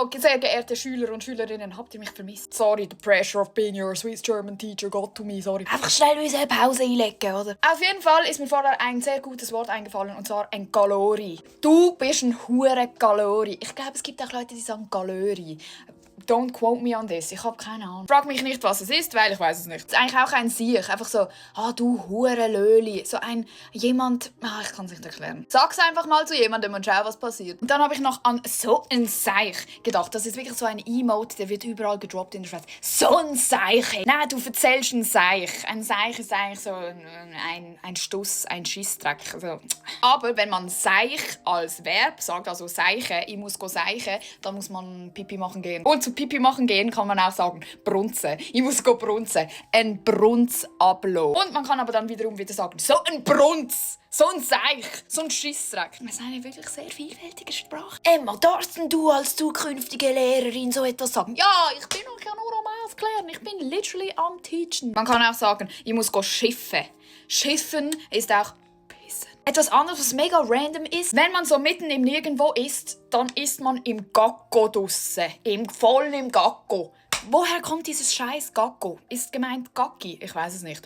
Hallo, sehr geehrte Schüler und Schülerinnen, habt ihr mich vermisst? Sorry, the pressure of being your Swiss German teacher got to me, sorry. Einfach schnell unsere Pause einlegen, oder? Auf jeden Fall ist mir vorher ein sehr gutes Wort eingefallen, und zwar ein Galori. Du bist ein hure Galori. Ich glaube, es gibt auch Leute, die sagen Galori. Don't quote me on this. Ich habe keine Ahnung. Frag mich nicht, was es ist, weil ich weiß es nicht. Es ist eigentlich auch ein Siech. Einfach so, du hure Löli. So jemand, ich kann es nicht erklären. Sag's einfach mal zu jemandem und schau, was passiert. Und dann habe ich noch an so ein Seich gedacht. Das ist wirklich so ein Emote, der wird überall gedroppt in der Schweiz. So ein Seich. Nein, du erzählst ein Seich. Ein Seich ist eigentlich so ein Stuss, ein Schissdreck. Also. Aber wenn man Seich als Verb sagt, also seichen, ich muss go seichen, dann muss man Pipi machen gehen. Und zu Pipi machen gehen kann man auch sagen brunzen. Ich muss go brunzen. Ein Brunzablo. Und man kann aber dann wiederum wieder sagen, so ein Brunz, so ein Seich, so ein Schissdreck. Das ist eine wirklich sehr vielfältige Sprache. Emma, darfst denn du als zukünftige Lehrerin so etwas sagen? Ja, ich bin euch ja nur am Aufklären. Ich bin literally am Teachen. Man kann auch sagen, ich muss go schiffen. Schiffen ist auch pissen. Etwas anderes, was mega random ist, wenn man so mitten im Nirgendwo ist, dann ist man im Gacko draussen. Voll im Gacko. Woher kommt dieses scheiß Gacko? Ist gemeint Gacki? Ich weiß es nicht.